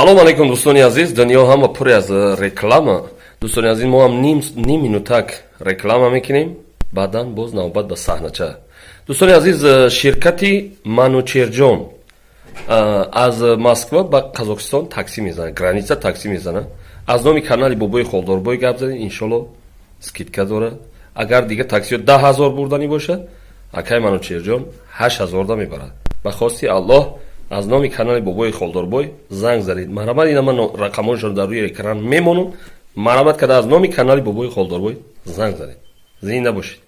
Салом алейкум, дӯстони азиз. Дунё ҳама пуре аз реклама. Дӯстони азиз, мо ҳам ним минутак реклама мекунем, баъдан боз навбат ба саҳнача. Дӯстони азиз, ширкати Манучерҷон аз Москва ба Қазоқистон такси мезанад, граница такси мезанад. Аз номи канали Бобои Холдорбой гап занед, иншолло, скидка дорад. Агар дига таксиҳо 10 000 бурданӣ бошад, акай Манучерҷон 8000-да мебарад. Ба хости Аллоҳ, аз номи канали Бобои Холдорбой занг занед. Марҳамат, ина ман рақамҳояшон дар рӯи экран мемонам. Марҳамат карда, аз номи канали Бобои Холдорбой занг занед. Зинда бошед.